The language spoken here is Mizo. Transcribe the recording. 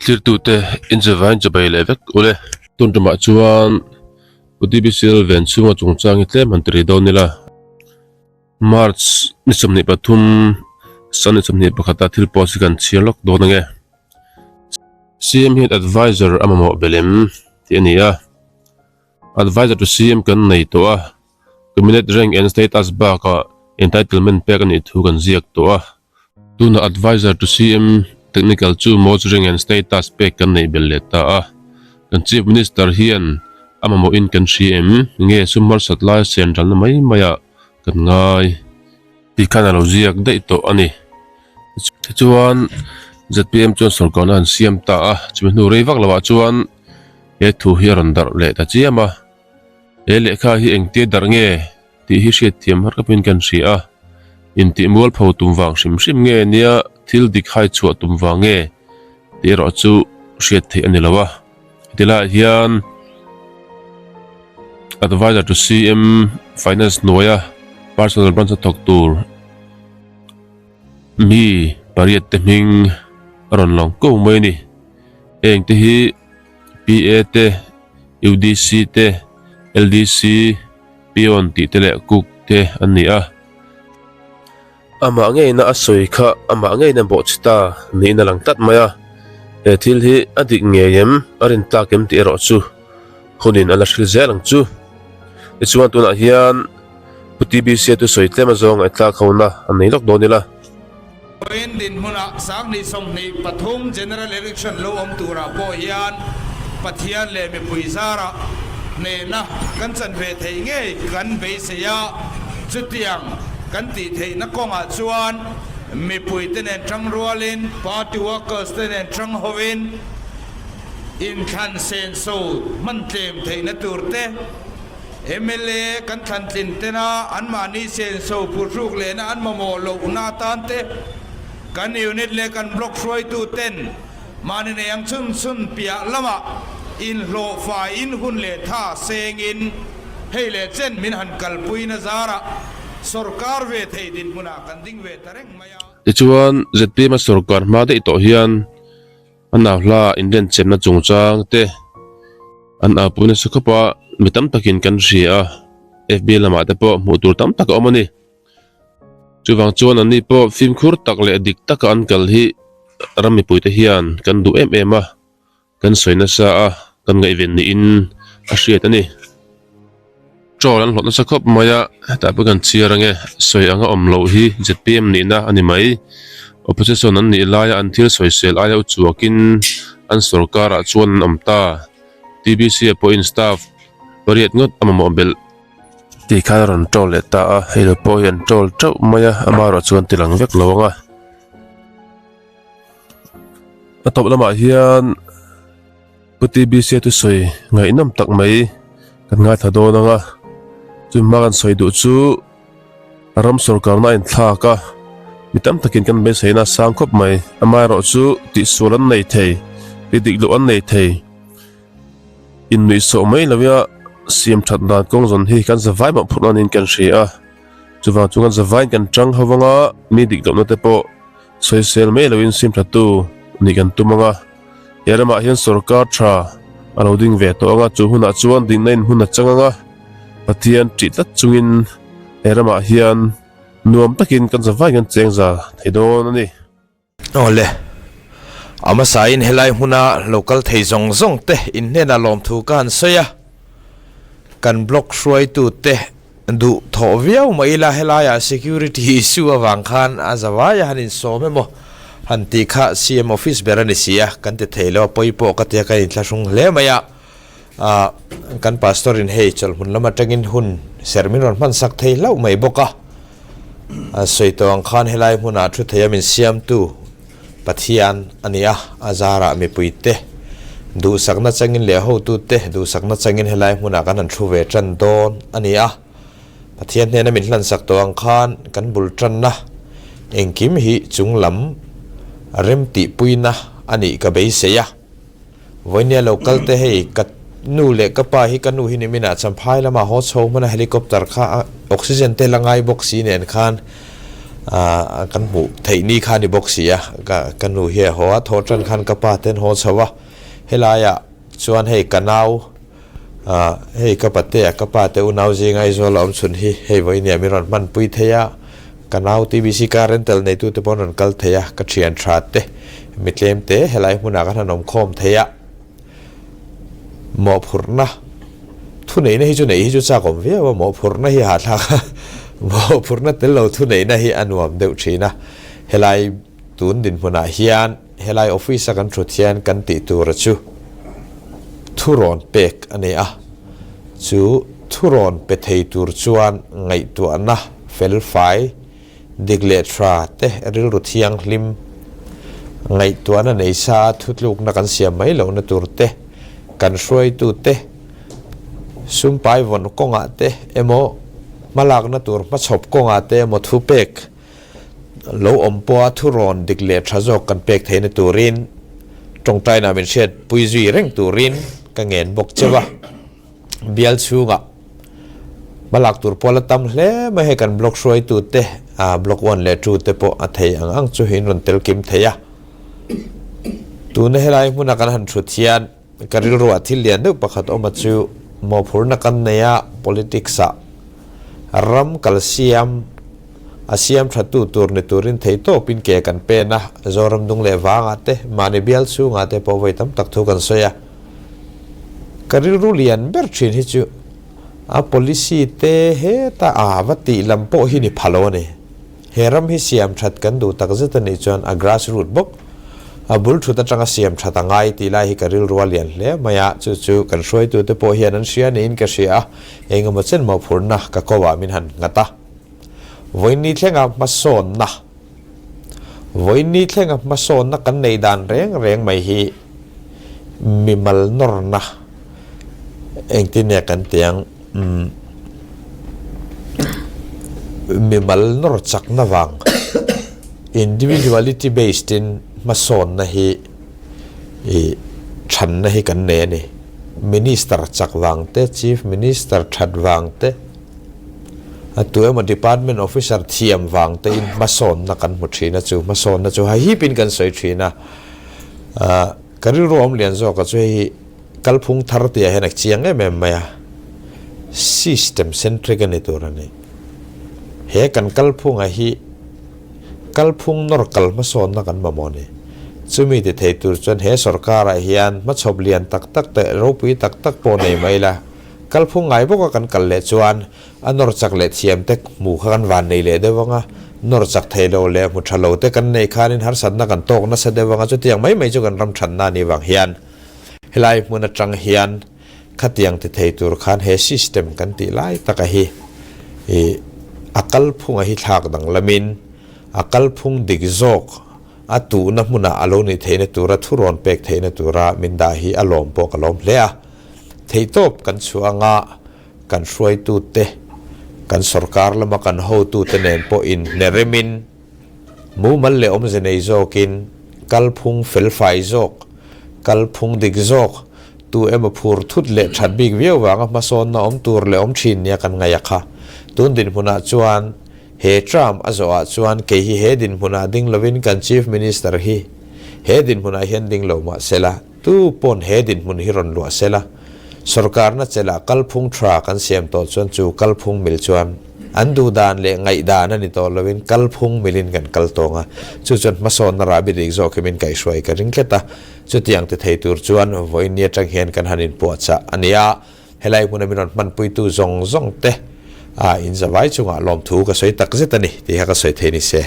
Thlirtute inzavain chabai leh vek ule. Tun tumah chuan Pu TBCL ven chhunga chungchang hi tlem han ti rih dawn ila. March ni 23, Sunday 21 ah thil post hi kan chhiar lawk dawn ange. CM hian advisor a mamawh belh em tih a ni a. Advisor to CM kan nei tawh a, Cabinet rank and status bakah entitlement pek a nih thu kan ziak tawh a. Tunah Advisor to CM Technical chu Most Rank and Status pek kan neih belh leh ta a. Kan Chief Minister hian a mamawhin kan hria em? Nge sum harsat lai sen ralna mai maiah kan ngai? Tih khan a lo ziak daih tawh a ni. Tichuan zpm chuan sawrkarna an siam ta a, chumi hnu rei vak lovah chuan he thu hi a rawn darh leh ta chiam a. He lehkha hi engtia darh nge? Tih hi hriatthiam har kapin kan hria a, intih mualpho tum vang hrim hrim nge nia thil dik hai chhuah tum vang nge tih erawh chu hriat theih a ni lo a. Heti laiah hian Advisor to CM Finance hnuaia Personal Branch a thawk tur mi pariat te hming a rawn lang ko mai a ni. Heng te hi PA te, UDC te, LDC, Peon tih te leh Cook te an ni a. Amah ngeina a sawi kha amah ngeina bawhchhe ta niin a lang tlat mai a. He thil hi a dik ngei em, a rin tlak em tih erawh chu hunin a la hril zel ang chu. Tichuan tunah hian Pu TBC a thusawi tlem azawng ngaihthlak hona a nei lawk dawn ila. Vawiin dinhmunah 2023 General Election lo awm turah pawh hian Pathian leh mipui zarah hnehna kan chan ve theih ngei kan beisei a, chutiang kan tih theihna kawngah chuan mipuite nen tangrualin, party workers te nen tang hovin inthlan senso hman tlem theihna tur te, Mla kan thlan tlin tena anmahni senso phuhruk lehna an mamawh lohna atan te, kan unit leh kan block hruaitu ten mahni nei ang chhun chhun piah lamah inhlawh faiin hun leh tha sengin hei leh chen min han kalpuina zarah sawrkar ve thei dinhmunah kan ding ve ta reng mai a. Tichuan, zpm a sawrkar hma daih tawh hian A nau hla inrenchemna chungchang te an aupui nasa khawp a, mi tam takin kan hria a, FB lamah te pawh hmuh tur tam tak a awm a ni. Chuvang chuan anni pawh fimkhur tak leh dik taka an kal hi ram mipuite hian kan duh em em a, kan sawi nasa a, kan ngaihven niin a hriat a ni. Troll an hlawh nasa khawp mai a, hetah pawh kan chhiar ange, sawi anga awm loh hi zpm nihna a ni mai. Opposition an nih laia an thil sawisel aia uchuakin an sorkarah chuan an awm ta. TBC ah pawhin staff pariat ngawt a mamawh belh. Tih khan a rawn troll leh ta a, hei lo pawh hi an troll teuh mai a, amaherawh chuan ti lang vek lo ang a. A tawp lamah hian. Pu TBC thusawi ngaihnawm tak mai kan ngaithla dawn ang a, chu hma kan sawi duh chu ram sorkarna a inthlak a, mi tam takin kan beiseina a sang khawp mai, amaherawhchu tihsual an nei thei, ti dik loh an nei thei, innuihsawh mai loia siam that dan kawng zawn hi kan zavai mawhphurhna niin kan hria a, chuvang chu kan zavaiin kan tang ho vang a, mi dik lohna te pawh sawisel mai loin siam thatu nih kan tum ang a. He ramah hian sorkar tha a lo ding ve tawh ang a, chu hunah chuan dingna in hmun a chang ang a, Pathian ṭih tlat chungin he ramah hian nuam takin kan zavai kan cheng za thei dawn a ni. Awle, a hmasain helai hmuna lo kal thei zawng zawng te in hnenah lawmthu ka han sawi a, kan block hruaitu te duh thawh viau mai ila helaiah security issue avang khan a zavai a han insawm emaw han tih kha CM office ber a ni si a, kan ti thei lo a pawi pawh ka tia ka inthlahrung hle mai a, ah kan pastor in hei chawlhmun lam atangin hun ser min rawn hman sak thei hlauh mai bawk a, a sawi tawh ang khan helai hmunah thu thei a min siamtu Pathian a ni a, a zarah mipuite duhsakna changin leh hotute duhsakna changin helai hmunah kan han thu ve tan dawn a ni a. Pathian hnena min hlansak tawh ang khan kan bul tanna engkim hi chung lam remtihpuina a nih ka beisei a. Vawinia lo kal te hei ka nu leh ka pa hi ka nu hi niminah Champhai lamah haw chho hmana helicopter kha oxygen te la ngai bawk si nen khan. Aaa kan hmuh theih ni kha a ni bawk si a, ka ka nu hi a haw a, thaw tan khan ka pa te an haw chho a, helaiah chuan hei ka nau aaa hei ka patea ka pa te unau zinga Aizawl a awm chhun hi hei vawinia min rawn hmanpui thei a, ka nau TBC car rental neitu te pawh an rawn kal thei a, ka thian tha te mi tlem te helai hmunah khan han awm khawm thei a. Mawhphurhna, Thuneihna hi chu neih hi chu chak awm viau a, mawhphurhna hi hahthlak a, mawhphurhna tel lo thuneihna hi a nuam deuh thin a. Helai tun dinhmunah hian helai office a kan thut hian kan tih tura chu thurawn pek a ni a, chu thurawn pe thei tur chuan ngaihtuahna felfai, Dik leh tha te rilru thianghlim ngaihtuahna nei sa a thutlukna kan siam mai lohna tur te, kan hruaitu te, sumpai vawn kawngah te emaw hmalakna tur hmachhawp kawngah te emaw thupek lo awm pawha thurawn dik leh tha zawk kan pek theihna turin tawngtaina min hriatpui zui reng turin ka ngen bawk cheu a. Bial chhungah hmalak tur pawh la tam hle mai hei kan block hruaitu te ah block one leh two te pawh a thei ang ang chu hi in rawn tel kim thei a. Tuna helai hmuna kan han thut hian ka rilruah thil lian deuh pakhat awm a chu mawhphurna kan nei a politics ah ram kal siam a siam tha tu tur ni turin thei tawpin ke kan pen a, Zoram dung leh vangah te mahni bial chhungah te pawh vawi tam tak thu kan sawi a. Ka rilru lian ber thin hi chu a policy te heta a va tih lam pawh hi ni pha lo a ni. He ram hi siam that kan duh tak zet a nih chuan a grass root bawk a bul thut atanga siam that a ngai tih lai hi ka rilru a lian hle mai a, chu chu kan hruaitute pawh hian an hria niin ka hria a, engemaw chen mawhphurhna ka ko ah min han nghat a. Vawiin thlenga hmasawnna. Vawiin thlenga hmasawnna kan nei dan reng reng mai hi mimal nawrna engtin nge kan tih ang umm mimal nawr chakna vang individuality based in hmasawnna hi ih thanna hi kan nei a ni. Minister chak vang te, Chief Minister that vang te. A tu emaw department officer thiam vang te in hmasawnna kan hmu thin a, chu hmasawnna chu hahip in kan sawi thin a. Ka rilru awm lian zawk a chu hei hi kalphung thar tih ah hian a chiang em em mai a, system centric a ni tur a ni. He kan kalphung ah hi kalphung nawr kal hmasawnna kan mamawh a ni. Chumi ti thei tur chuan he sorkar ah hian hmachhawp lian tak tak te ropui tak tak pawh nei mai ila, Kalphung ngai bawka kan kal leh chuan a nawr chak leh thiam te hmuh kha kan van nei leh deuh ang a, nawr chak thei lo leh hmu tha lo te kan neih khanin harsatna kan tawk nasa deuh ang a, chutiang mai mai chu kan ram thatna a nih vang hian helai hmun atang hian khatiang ti thei tur khan he system kan tih lai taka hi ih a kalphunga hi thlak danglamin a kalphung dik zawk a tuhna hmunah a lo nih theihna tura thurawn pek theihna tura min dah hi a lawm pawh ka lawm hle a. Theihtawp kan chhuah anga kan hruaitute, kan sorkar lama kan hotute nen pawh inhneremin, mumal leh awmze nei zawkin, kalphung felfai zawk, kalphung dik zawk, tu emaw phur thut leh that bik viau vanga hmasawnna awm tur leh awm thin nia kan ngaih a kha. Tun dinhmunah chuan he term a zawhah chuan kei hi he dinhmunah ding lovin kan Chief Minister hi he dinhmunah hian ding lo mah sela, Tu pawn he dinhmun hi rawn luah sela, sorkarna chelh ah kalphung tha kan siam tawh chuan chu kalphung mil chuan an duhdan leh ngaihdan a ni tawh loin kalphung milin kan kal tawng a, chu chuan hmasawnna rahbi dik zawk hi min kaihhruai ka ring tlat a, chutiang ti thei tur chuan vawiin atang hian kan han inpuahchah a nia, helai hmuna min rawn hmanpuitu zawng zawng te a inzavai chungah lawmthu ka sawi takzet a ni tih kha ka sawi thei ni se.